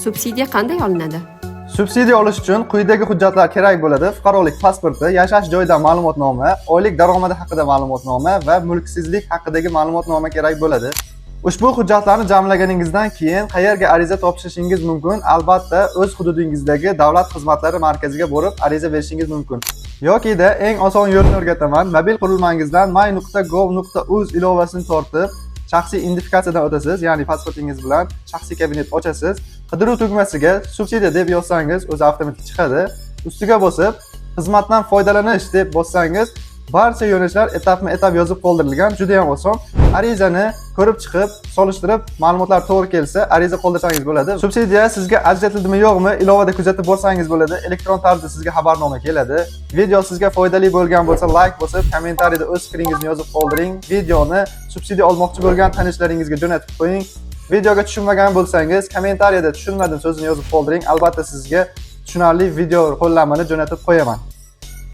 Subsidiya qanday olinadi? Subsidiya olish uchun quyidagi hujjatlar kerak bo'ladi: fuqarolik pasporti, yashash joyidan ma'lumotnoma, oylik daromadi haqida ma'lumotnoma va mulksizlik haqidagi ma'lumotnoma kerak bo'ladi. Ushbu hujjatlarni jamlaganingizdan keyin qayerga ariza topshirishingiz mumkin? Albatta, o'z hududingizdagi davlat xizmatlari markaziga borib ariza berishingiz mumkin. Yokida eng oson yo'lini o'rgataman. Mobil qurilmangizdan my.gov.uz ilovasini tortib, shaxsiy identifikatsiyadan o'tasiz, ya'ni pasportingiz bilan shaxsiy kabinet ochasiz. Qidiruv tugmasiga "subsidiya" deb yozsangiz, o'zi avtomatik chiqadi. Ustiga bosib, "Xizmatdan foydalanish" deb bossangiz, barcha yo'nalishlar etapma-etap yozib qoldirilgan, juda ham oson. Arizani ko'rib chiqib, solishtirib, ma'lumotlar to'g'ri kelsa, ariza qoldirsangiz bo'ladi. Subsidiya sizga ajratildimi, yo'qmi, ilovada kuzatib borsangiz bo'ladi. Elektron tarzda sizga xabarnoma keladi. Video sizga foydali bo'lgan bo'lsa, layk bosib, kommentariyada o'z fikringizni yozib qoldiring. Videoni subsidiya olmoqchi bo'lgan tanishlaringizga jo'natib qo'ying. Videoga tushunmagan bo'lsangiz, kommentariyada "Tushunmadim" so'zini yozib qoldiring. Albatta, sizga tushunarli video qo'llanmani jo'natib qo'yaman.